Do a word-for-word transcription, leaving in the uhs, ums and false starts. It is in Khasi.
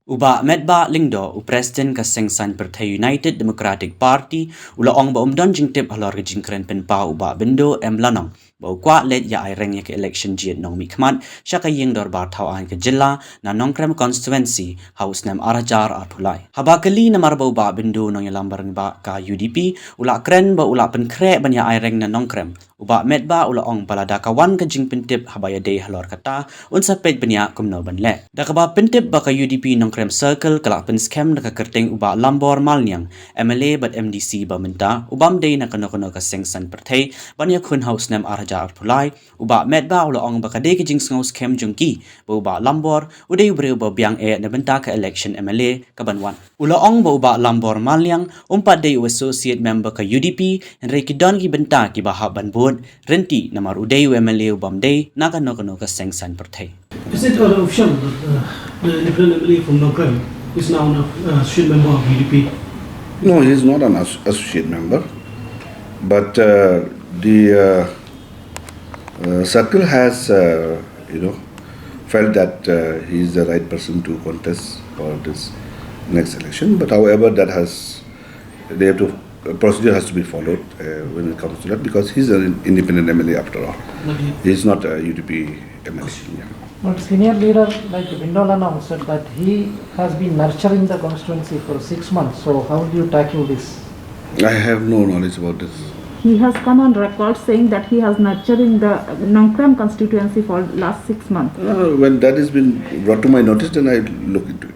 U Bah Metbah Lyngdoh, u President ka Seng Saiñ Pyrthei United Democratic Party, u la ong ba um don jingtip halor ka jingkren pynpaw u Bah Bindo M Lanong ba u kwah leit ïa aireng ïa ka election jied nongmihkhmat sha ka ïing dorbar thaw aiñ ka jylla na Nongkrem constituency ha u snem ar hajar arphew lai. Haba kylli namar ba u Bah Bindo, nongïalam rangbah ka U D P, u la kren ba u la pynkhreh ban ïa aireng na Nongkrem, u Bah Metbah u la ong ba lada ka wan ka jingpyntip haba ïadei halor kata, un sa peit bniah kumno ban leh. Da kaba pyntip ba ka U D P Nongkrem Circle ka la pynskhem da ka kyrteng u Bah Lambor Malniang, M L A bad M D C ba mynta, u bym dei na kano kano ka seng saiñ pyrthei, ban ïakhun ha u snem ar hajar arphew lai, u Bah Metbah u la ong ba ka dei ka jingsngew skhem jong ki ba u Bah Lambor u dei u briew ba biang eh na bynta ka election M L A ka ban wan. U la ong ba u Bah Lambor Malniang um pat dei u associate member ka U D P, hynrei ki don ki bynta kiba hap ban bud ryntih namar u dei u M L A u bym dei na kano kano ka seng saiñ pyrthei. Is it unofficial that uh, the independent M L A from Nongkrem is now an uh, associate member of U D P? No, he is not an as- associate member. But uh, the uh, uh, circle has, uh, you know, felt that uh, he is the right person to contest for this next election. But however, that has they have to procedure has to be followed uh, when it comes to that, because he's an independent M L A after all. But he He's not a U D P M L A. Yeah. But senior leader like Bindo Lanong said that he has been nurturing the constituency for six months. So how do you tackle this? I have no knowledge about this. He has come on record saying that he has nurturing the Nongkrem constituency for last six months. Uh, when that has been brought to my notice, then I look into it.